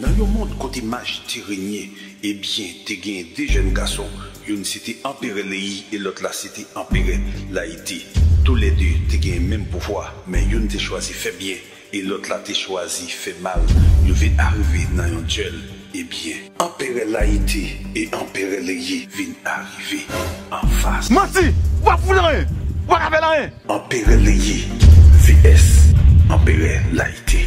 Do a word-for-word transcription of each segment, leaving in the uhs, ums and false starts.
Nan yon mond kote maji te renye, ebyen, te genyen de jèn gason, youn se te Anperè Leyi e lòt la se te Anperè Layite. Toulède te genyen menm pouvwa, men youn te chwazi fè byen e lòt la te chwazi fè mal. Yo vin arive nan yon dyèl, ebyen, Anperè Layite e Anperè Leyi vin arive anfas. Manti! Ou pa fout anyen! Ou pa ka fè l anyen! Anperè Leyi V S Anperè Layite.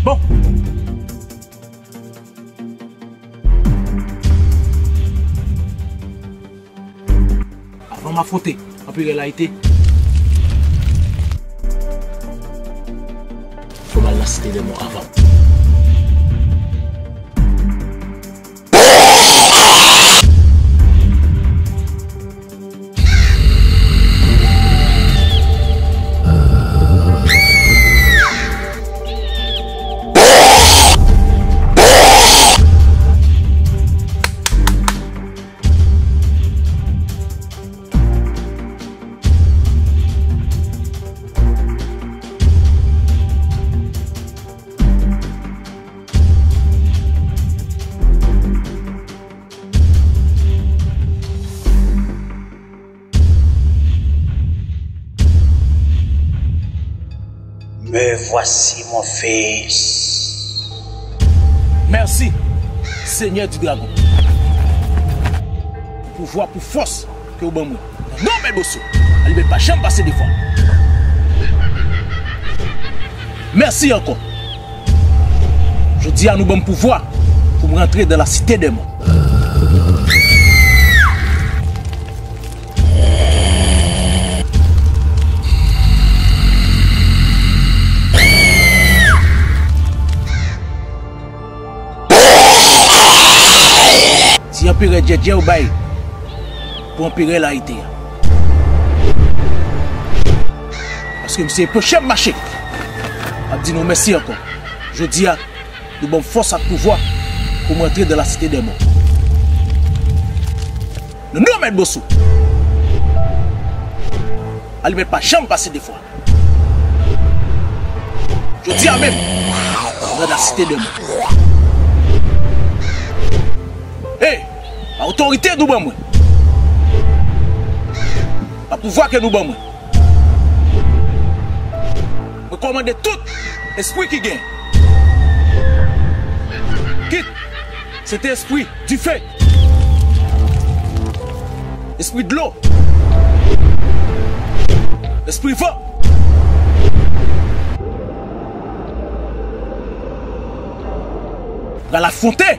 Bon. Avan m afwonte Anperè Layite, fò m al nan Site dè Mò avan. Me voici mon fils. Mèsi, Senyè di Dragon. Pou pouvwa, pou fòs ke w ban mwen. Nan non Mèt Bosso, Alibèt pa janm pase defwa. Mèsi ankò. Jodi a, nou ban m pouvwa pou m rantre dans la cité des morts. Ti anperè Djèdjè ou bay pou anperè Layite a. Paske misye anpeche m mache. M ap di nou mèsi ankò. Jodi a, nou ban m fòs ak pouvwa pou m rantre dans la cité des morts. Nan non Mèt Bosso. Alibèt pa janm pase defwa. Jodi a menm, nan la cité des morts. Hey, pa otorite nou ban mwen. Pa pouvwa ke nou ban mwen. Mwen kòmande tout espri ki gen. Kit se te espri dife, espri dlo, espri van. Pral afwonte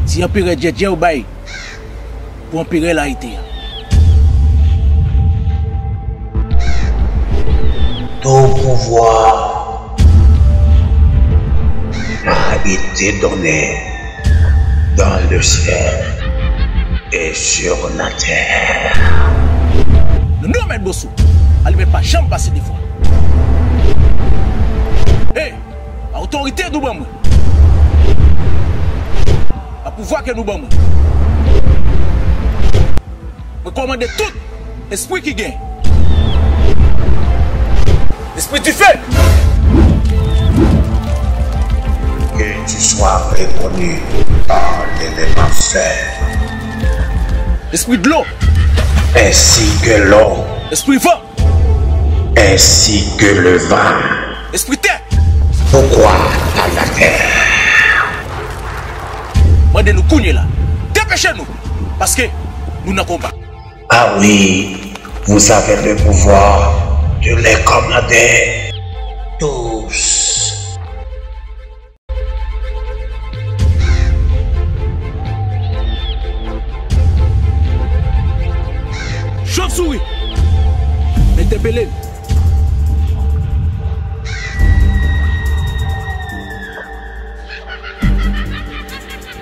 ti anperè Djèdjè ou bay pou anperè Layite a. Tout pouvoir m'a été donné dans le ciel et sur la terre. Nan non Mèt Bosso, Alibèt pa janm pase defwa. Hey, pa otorite nou ban mwen. Pa pouvwa ke nou ban mwen. Mwen kòmande tout espri ki gen. Espri dife. Que tu sois reconnu par les défenseurs Espri dlo. Ainsi que l'eau. Espri van. Ainsi que le vent. Espri tè. Pourquoi t'as la terre? Mande nou kounye la. Depeche nou. Paske nou nan konba. Ah oui, vous avez le pouvoir de les commander tous. Chòvsouri! Entèpele l!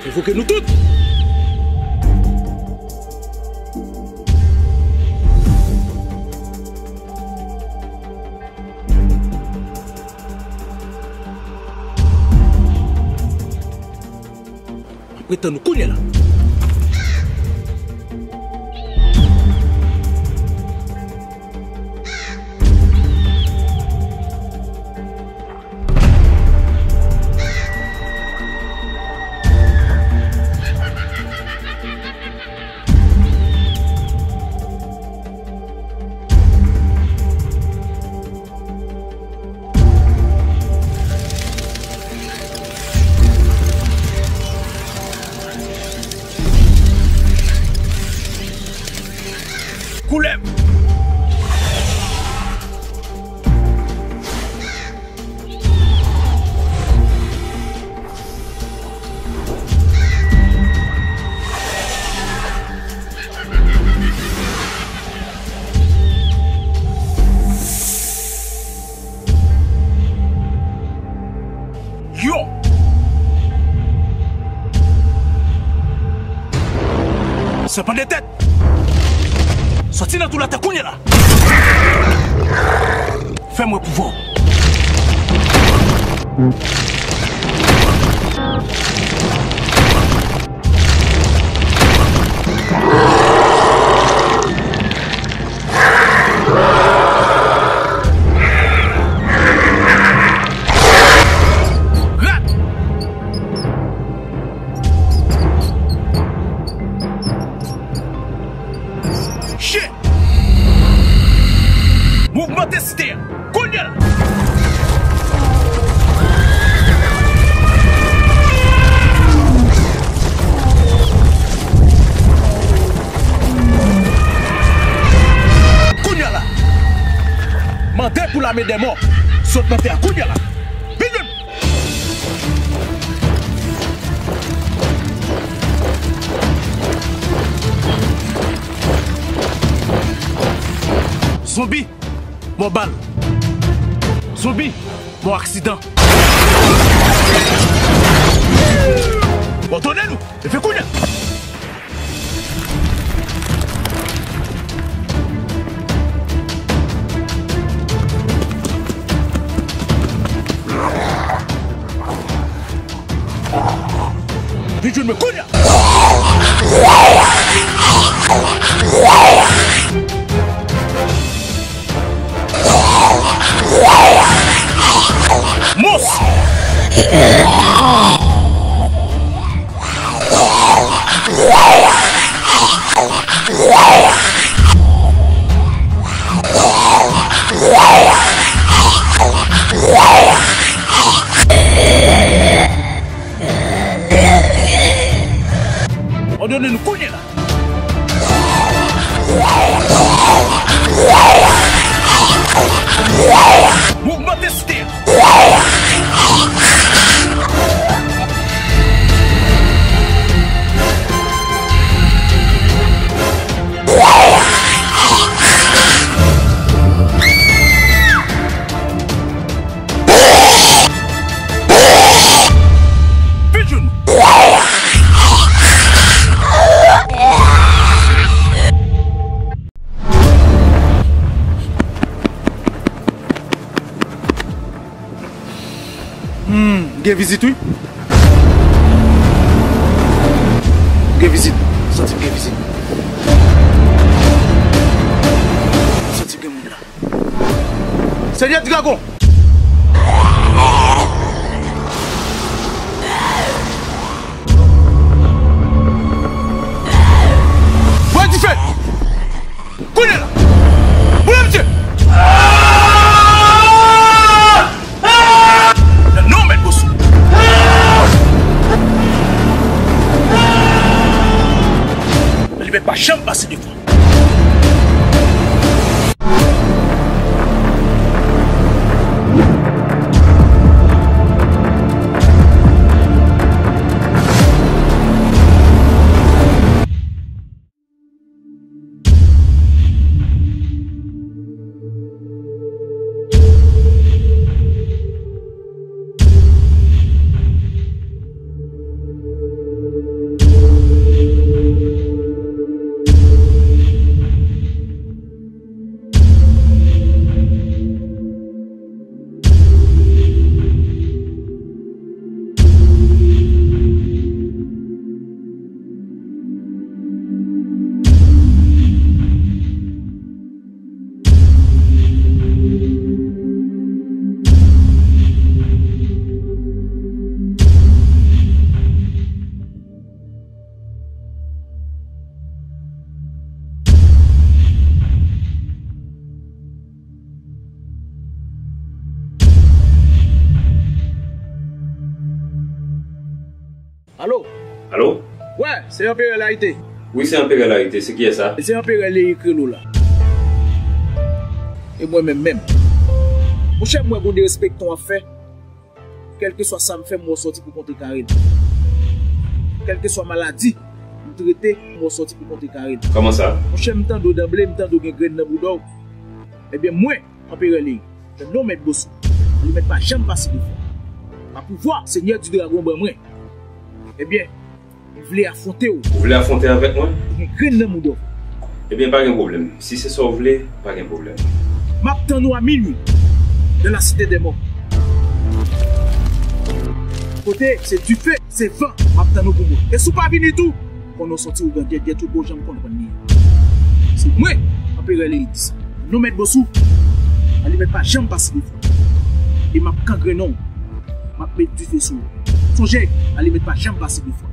Konvoke nou tout! M ap ret tann nou kounye a la. Koulèv! Yo! Sèpan de tèt! Sòti nan twou latè kounye a la! Fè m wè pouvwa w! Rat! Chen! Mouvmante site a! Kounye a la! Kounye a la! Mande pou lame dèmon sot nan tè a kounye a la! Vin jwenn mwen! Zonbi, mò bal. Zonbi, mò aksidan. Òdone nou, leve kounye a! Vin jwenn mwen kounye a! Mons! Òdone nou kounye a la! Mouvmante site a! Vin jwenn mwen! Hmm, gen vizit wi. Gen vizit. Santi m gen vizit. Santi m gen moun la. Senyè Dragon! Voye Mèt pa janm pase devan. Alo? Alo? Wè, se Anperè Larite. Wi, se Anperè Larite. Se kiyès sa? Se Anperè Leyi k rele w la. E mwen menm menm. Monchè, m wè gon derespektan w ap fè. Kèlkeswa sa m fè, m wè w sòti pou kontre kare m. Kèlkeswa maladi m trete, m wè w sòti pou kontre kare m. Kòman sa? Monchè, m tande w danble, m tande w gen grenn nan bouda w. Ebyen, mwen, Anperè Leyi, le non Mèt Bosou, Alimèt pa janm pase devan. Pa pouvwa Senyè di Dragon ban mwen. Ebyen, m vle afwonte w. Ou vle afwonte avèk mwen? Ou gen grenn nan mouda w. Ebyen, pa gen pwoblèm. Si se sa w vle, pa gen pwoblèm. M ap tann ou a minui, dans la cité des morts. Kote se dife, se van, m ap tann ou pou mwen. E si w pa vini tou, konnen w sòti ougan dyèt dyèt tout bon jan m konprann li ye. Se mwen, Anperè Leyi di sa. Non Mèt Bosou, Alimèt pa janm pase devan. E m ap kangrennen w. M ap met dife sou ou. Sonje, Alimèt pa janm pase devan.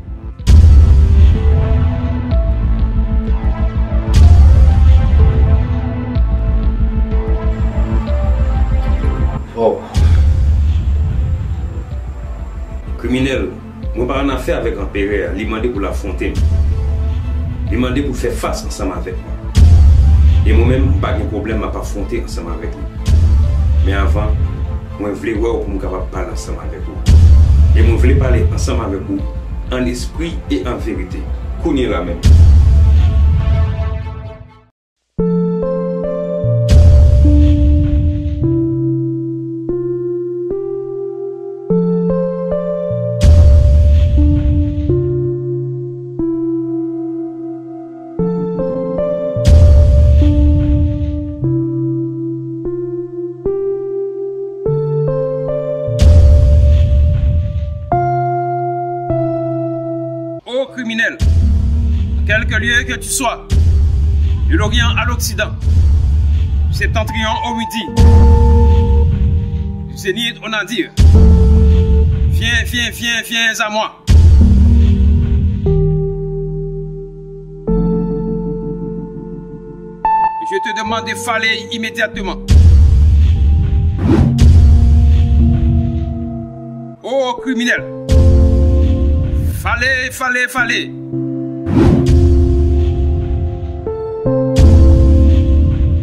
Oh. Kriminèl, mwen pa annafè avèk Anperè a, li mande pou l afwonte m. Li mande pou l fè fas ansanm avèk mwen. E mwen menm, m pa gen pwoblèm, m ap afwonte ansanm avèk li. Men avan, mwen vle wè w pou m kapab pale ansanm avèk ou. E mwen vle pale ansanm avèk ou an espri e an verite, kounye la menm. Ô criminel, quelque lieu que tu sois, de l'Orient à l'Occident, du septentrion au Midi, du zénith au nadir, viens, viens, viens, viens à moi. Je te demande de fale immédiatement. Ô criminel, fale, fale, fale.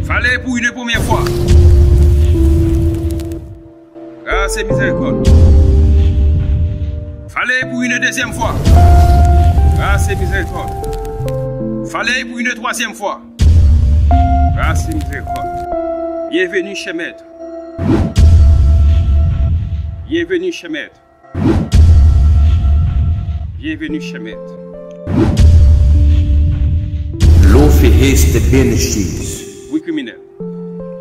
Fale pour une première fois. Grâce et miséricorde. Fale pour une deuxième fois. Grâce et miséricorde. Fale pour une troisième fois. Grâce et miséricorde. Bienvenue chez Maître. Bienvenue chez Maître. Bienvenue chez Maître. Lo feheste benestis. Oui, criminel.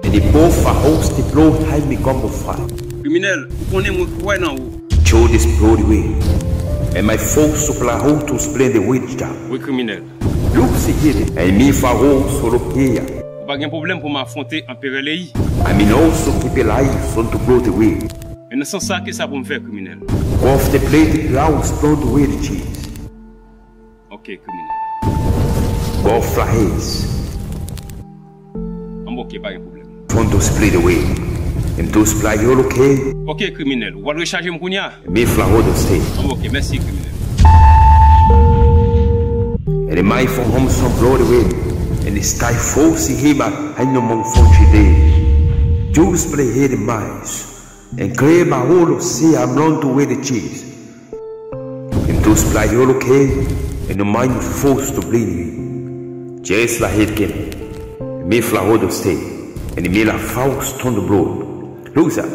And the poor fa house the blow high me gumbo fry. Kriminèl, ou konnen mwen kwè nan ou. Cho this blow the way. And my folks to play how to splend the way down. Wi, kriminèl. Look si hit and me fa ho solo peya. Ou pa gen pwoblèm pou m afwonte Anperè Leyi. I mean also keep a life on to blow the way. Men nan sans sa, kisa pou m fè, kriminèl? Go off the play the blouse blow the way the cheese. Ok, kriminèl. Go fly his. Anben, ok, pa gen pwoblèm. Fondo split away. Em to sply all okay. Ok, kriminèl. Ou pral rechaje m kounye a? Mi fla ho do stay. Anben, ok, mèsi, kriminèl. The mai from home some bloody way, and the sky falls in him at I no more fun today. Juice play here the mice, and grab a whole of sea I'm run to where the cheese. Him to supply yolo K, and the mind force to bleed me. Just like it came, me fly hold of stay, and me la faust on the blood. Loser.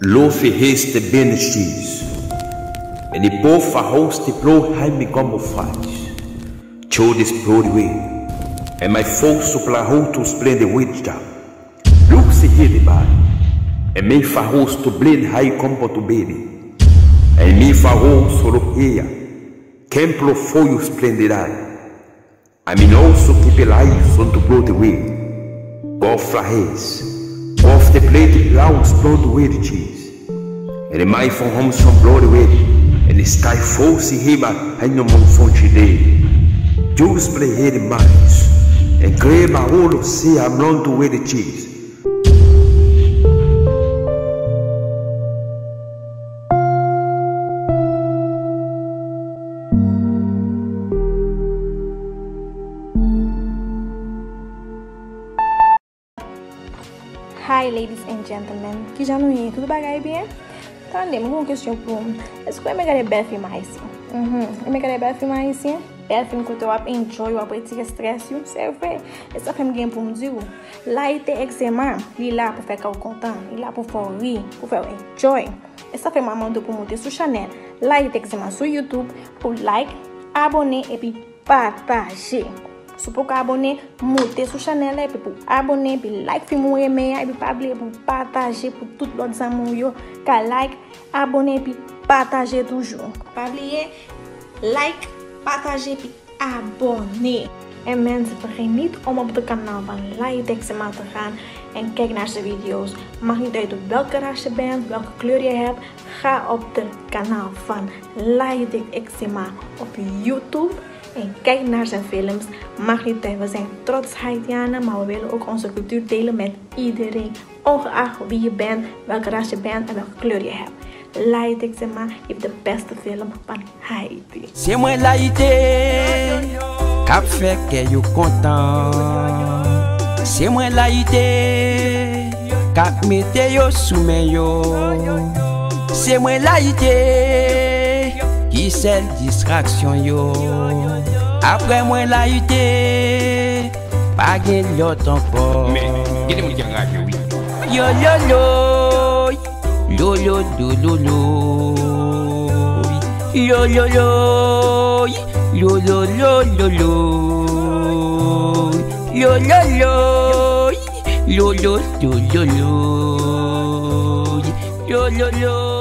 Lo fi his te beni chis. E ni po fa hos te plo hay mi gombo faj. Cho dis plo di we. E may fo supla ho to splende wid jab. Lusi hidi bay. E mi fa hos to blin hay gombo to bedi. E mi fa hos solo hia. Kemplo fo yu splende day. I mean also keep alive son to blow the way. Go fly haze. Go off the plate the house blow the way the cheese. And the my from home some blow the way. And the sky falls in him I no more fun today. Juice play here the mice. And grab a whole of sea I'm run to where the cheese. Hi ladies and gentlemen, kijan nou ye? Tout bagay byen? Tande, mwen gen yon kesyon pou ou. Èske w renmen gade bèl fim ayisyen? Mhm. Renmen gade bèl fim ayisyen? Bèl fim kote w ap enjoy, w ap retire strès ou? Se vre. E sa fè m gen pou m di w. Layite Egzema, li la pou fè kè w kontan, li la pou fè w ri, pou fè w enjoy. E sa fè m ap mande w pou w moute sou chanèl Layite Egzema sou YouTube, pou like, abòne epi pataje. Si w poko abòne, moute sou chanèl la epi pou abòne, epi like fim ou renmen an, epi pa bliye pou pataje pou tout lòt zanmi w yo ka like, abòne epi pataje toujou. Pa bliye like, pataje epi abòne. And men's bring it on up the canal van Layite Egzema tran and kèk nache videos. Mag ni tèy to bèl karache bèn, bèl kleur ye hèp, ga op the canal van Layite Egzema op YouTube. En kijk naar zijn films, mag niet twijfel zijn trots Haitianen, maar we willen ook onze cultuur delen met iedereen, ongeacht wie je bent, welke ras je bent en welke kleur je hebt. Layite Egzema heeft de beste film van Haiti. Se mwen Layite k ap fè kè yo kontan. Se mwen Layite k ap mete yo sou men yo. Se mwen Layite ki sèl distraksyon yo. Apre mwen Layite, pa gen lòt ankò. Men, gen de moun ki anraje, wi. Yo, yo, yo, yo, yo, yo, yo, yo. Yo, yo, yo, yo, yo, yo, yo, yo. Yo, yo, yo, yo, yo, yo, yo, yo. Yo, yo, yo.